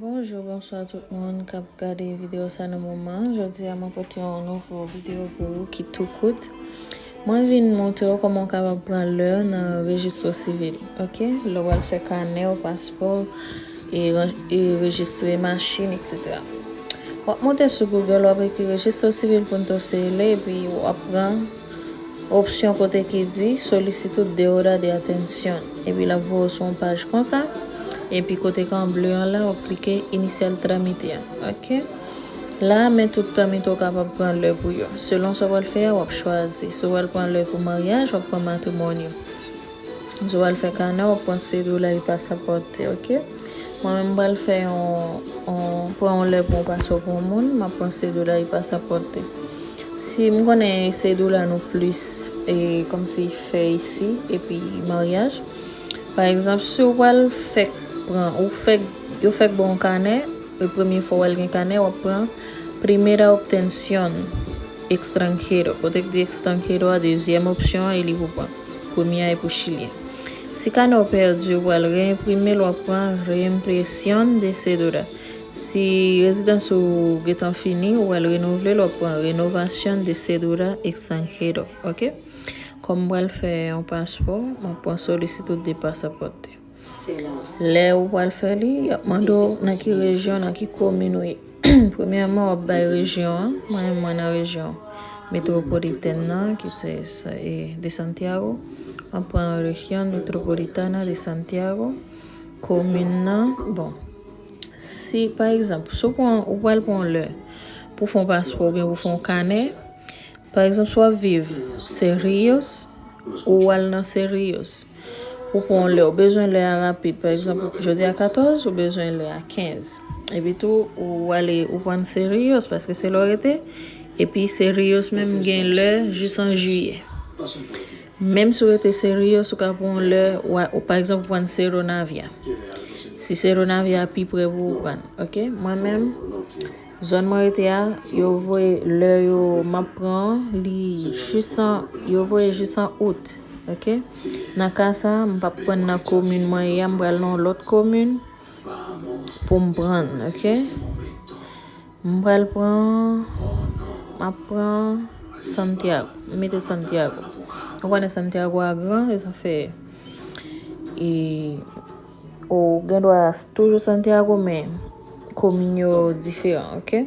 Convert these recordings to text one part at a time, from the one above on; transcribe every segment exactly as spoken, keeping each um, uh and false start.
Bonjou, bonswa tout moun k ap gade videyo sa nan moman. Jodi a, mwen pote yon nouvo videyo pou ou ki tou kout. Mwen vin montre w kòman w kapab pran lè nan rejistro sivil, oke? Lè w al fè kanè w, paspò, e ran-, e rejistre machin, etsetera. W ap monte sou Google, w ap ekri rejistro sivil Punto C L, epi w ap pran opsyon kote ki di Solicitud de Hora de Atención. Epi l ap voye w sou yon paj konsa. Epi kote k an ble an la, w ap klike Iniciar Trámite an. Oke? La, men tout tramite w kapab pran lè pou yo. Selon sa w pral fè a, w ap chwazi. Si w pral pran lè pou maryaj, w ap pran matrimonio. Si w pral fè kanè, w ap pran cédula y pasaporte, oke? Mwen menm, m pral fè yon, yon, pran yon lè pou yon paspò pou yon moun, m ap pran cédula y pasaporte. Si m konnen cédula nou plis, e, kòmsi fè isi, epi maryaj. Pa egzanp, si w pral fèk pran, ou fèk, yo fèk ba w yon kanè, e premye fwa w al gen kanè, w ap pran Primera Obtención Extranjero. Kote k di extranjero a, dezyèm opsyon an, e li pou pran. Premye a e pou chilyen. Si kanè w pèdi, ou pral reenprime l, w ap pran Reimpresión de Cédula. Si rezidans ou gentan fini, ou pral renouvle l, w ap pran Renovación de Cédula Extranjero, oke? Kòm m pral fè yon paspò, m ap pran Solicitud de Pasaporte. Lè ou pral fè li, y ap mande w nan ki rejyon, nan ki komin ou ye. Premyèman, w ap bay rejyon an. Mwen menm, mwen nan rejyon metwopolitèn nan, ki se sa, e, de Santiago. M ap pran Región Metropolitana de Santiago. Komin nan, bon. Si, pa egzanp, si w pran, ou pral pran lè pou fè yon paspò oubyen pou fè yon kanè, pa egzanp, si w ap viv Cerrillos, ou al nan Cerrillos. Ou pran lè, ou bezwen lè a rapid. Pa egzanp, jodi a katòz, ou bezwen lè a kenz. Epi tou, ou ale, ou pran Cerrillos, paske se la w rete. Epi Cerrillos menm gen lè jis an jiyè. Menm si w rete Cerrillos, ou ka pran lè, ou, ou, pa egzanp, ou pran Cerro Navia. Si Cerro Navia pi pre pou ou pran, oke? Mwen menm, zòn mwen rete a, yo voye lè yo, m ap pran li jis an, yo voye jis an out, oke? Nan ka sa, m p ap pran nan komin mwen ye a, m pral nan yon lòt komin pou m pran, oke? M pral pran, m ap pran Santiago. M mete Santiago. Ou konnen Santiago a gran, e sa fè, e, ou gen dwa toujou Santiago, men komin yo diferan, oke?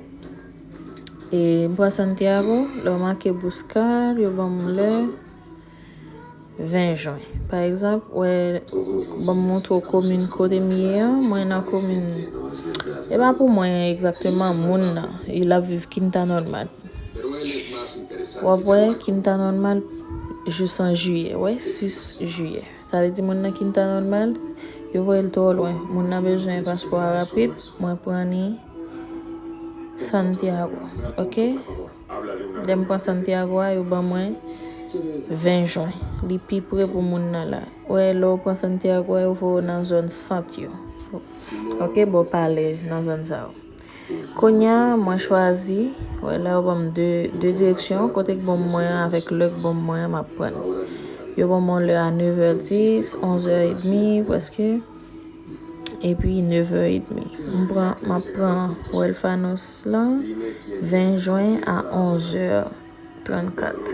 E m pran Santiago, lè w make Buscar, yo ban m lè ven jen. Pa egzanp, wè, ban m montre w komin kote m ye an, mwen nan komin, e pa pou mwen egzakteman, moun nan, e l ap viv Quinta Normal. W ap wè Quinta Normal jis an jiyè, wè, sis jiyè. Sa vle di moun nan Quinta Normal, yo voye l twò lwen. Moun nan bezwen paspò a rapid, mwen pran li Santiago, oke? Lè m pran Santiago a, yo ban mwen ven jen. Li pi pre pou moun nan la. Wè, lè w pran Santiago a, yo voye w nan zòn sant yo. Oke, bò palè, nan zòn sa yo. Kounye a, mwen chwazi, wè, la yo ban m de, de direksyon, kote k ban m mwen an avèk lè k ban m mwen an, m ap pran. Yo ban m yon lè a nev è dis, onz è edmi, prèske. Epi nev è edmi. M pran, m ap pran Huérfanos lan, ven jen a onz è trannkat.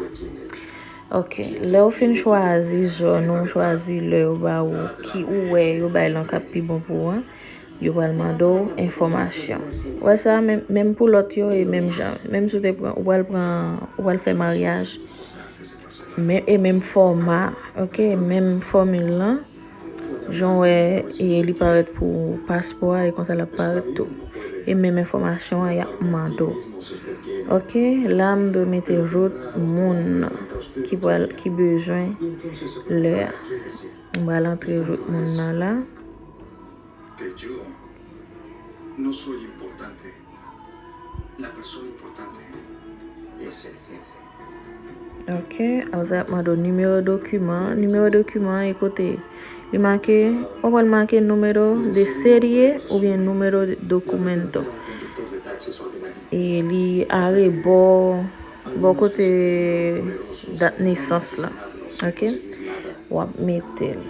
Oke, lè w fin chwazi zòn ou, chwazi lè yo ba ou, ki ou wè yo bay lan k ap pi bon pou ou an, yo pral mande w enfòmasyon. Wè sa, menm, menm pou lòt yo, e menm jan. Menm si w te pran, ou pral pran, ou pral fè maryaj, men, e menm fòma, oke, menm fòmil lan. Jan w wè, e li parèt pou paspò a, e konsa l ap parèt tou. E menm enfòmasyon an, y ap mande w. Oke, la m dwe mete rout moun nan ki pral, ki bezwen lè a. M pral antre rout moun nan la. Que yo no soy importante. La persona importante es el jefe. Ok, apre sa, y ap mande w nimewo dokiman. Nimewo dokiman e kote li make, ou wè l make número de serie oubyen número de documento. E li arebò, bò kote dat nesans lan. Ok? W ap mete l.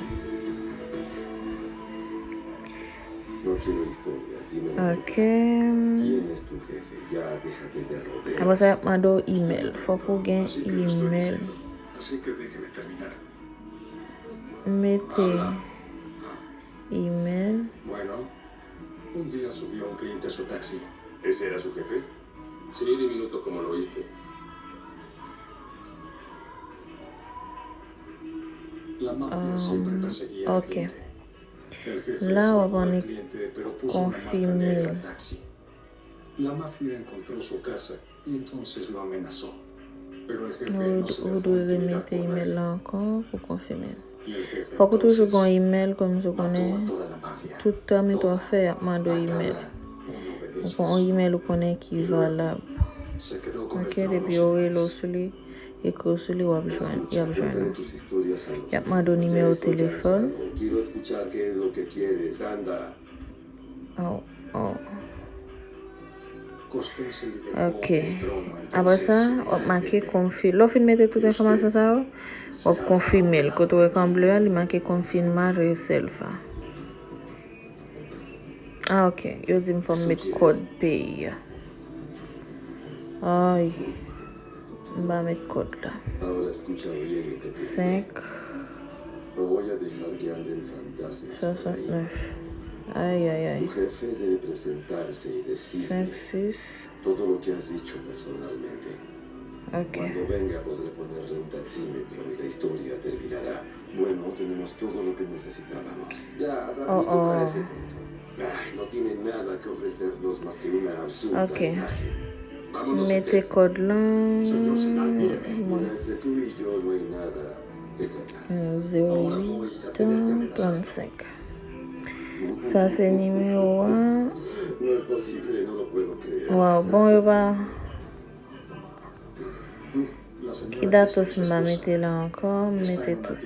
No quiero historias. Ok. Apre sa, y ap mande w email. Fòk ou gen email. Mete email. Un día subió un cliente a su taxi. ¿Ese era su jefe? Sí, diminuto como lo oíste. La mafia siempre perseguía al cliente. El jefe salvó al cliente, pero puso una marca negra al taxi. La mafia encontró su casa y entonces lo amenazó. Pero el jefe no se dejó intimidar por nadie. Ou dwe remete email la ankò pou konfime. Fòk ou toujou gen yon email, kòmsi ou konnen tout tranmen w ap fè, y ap mande w email. Ou pran yon email ou konnen ki valab. Ok, depi yo rele w sou li, ekri w sou li, w ap jwenn, y ap jwenn ou. Y ap mande w nimewo telefòn. Oh, oh. Ok. Apre sa, w ap make konfi-, lè w fin mete tout enfòmasyon sa yo, w ap konfime l. Kote w wè kan ble a, li make confirmar reserva. Ah, ok. Yo di m fò m met kòd peyi a. Ay. M pa met kòd la. Senk. Swasantnèf. Ay, ay, ay. Senk, sis. Ok. Oh, oh. Ok. M mete kòd lan. Mwen. Zewo uit trannsenk. Sa se nimewo a. Waw, bon, yo pa. Ki datos m pa mete la ankò, m mete tout.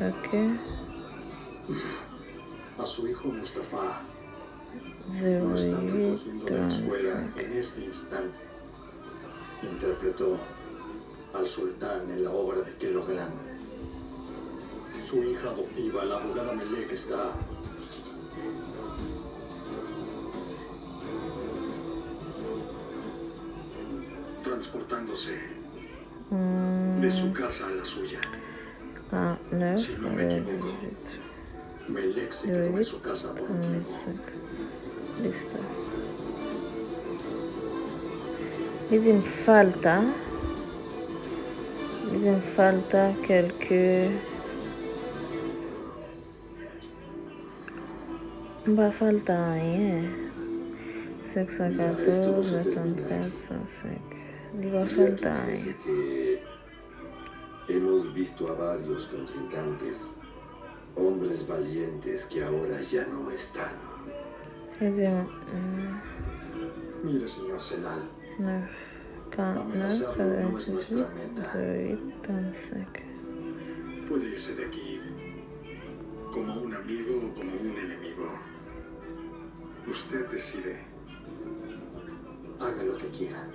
Ok. Zewo uit trannsenk. Interpretó al sultán en la obra de Keloglán. Su hija adoptiva, la abogada Melek, está transportándose de su casa a la suya. Karantnèf, katrevendizuit. Melek se quedó en su casa por un tiempo. Listo. Li di m falta. Li di m falta kèlke. M pa falta anyen. Senk san katòz, nèf san trant, san senk. Li pa falta anyen. Hemos visto a varios contrincantes, hombres valientes que ahora ya no están. Li di, mm, Mire, señor Senal, nèf, karantnèf, katrevendizuit, zewo uit, trannsenk. Puede irse de aquí como un amigo o como un enemigo. Usted decide. Haga lo que quiera.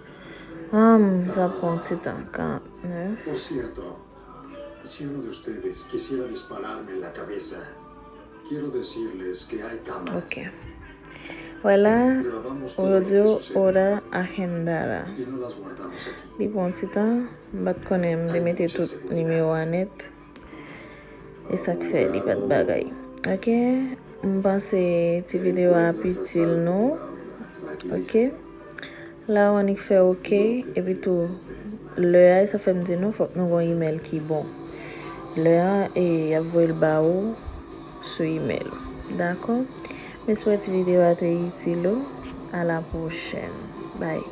Ah, sa pran ti tan, karantnèf. Por cierto, si uno de ustedes quisiera dispararme en la cabeza, quiero decirles que hay cámaras. Ok. Voilà, audio hora agendada. Li pran ti tan, m pa t konnen m te mete tout nimewo a nèt. E sa k fè li pa t bagay. Ok, m panse ti videyo a ap itil nou. Ok. La w annik fè ok, epi tou lè a, e sa fè m di nou fòk nou gon email ki bon. Lè a, e y ap voye l ba ou sou email ou. Dakò? M espere ti videyo a te itil ou. A la pwochèn. Bye.